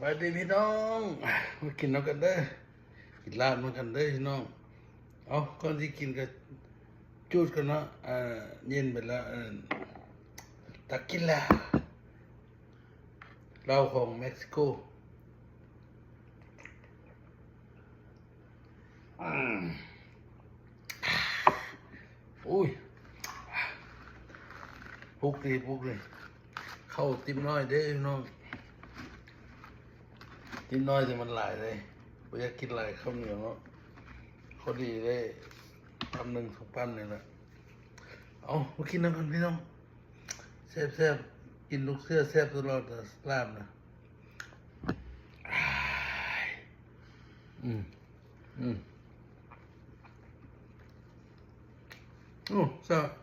ສະບາຍດີພີ່ນ້ອງ ມາກິນນຳກັນເດີ ກິນລາບນຳກັນເດີພີ່ນ້ອງ. ເອົາ ກ່ອນຊິກິນກໍຈູດກ່ອນເນາະ ເອີ ເຢັນໄປແລ້ວ ເອີ ຕັກກິນແລ້ວ ເຫຼົ້າຂອງເມັກຊິໂກ. ອືມ ໂອ້ຍ ປຸກດີ ປຸກດີ ເຂົ້າຕິບໜ້ອຍເດ້ພີ່ນ້ອງ ຕິບໜ້ອຍແຕ່ມັນຫຼາຍເດ້ ບໍ່ຢາກກິນຫຼາຍ ເຂົ້າໜຽວເນາະ ພໍດີເດ້ ປານໜຶ່ງສອງປານນີ້ແຫຼະ. ເອົາ ມາກິນນຳກັນພີ່ນ້ອງ ແຊບໆ ກິນລູກເສືອແຊບຕະຫຼອດລາບນະ. ອືມ ອືມ ໂອ້ ແຊບ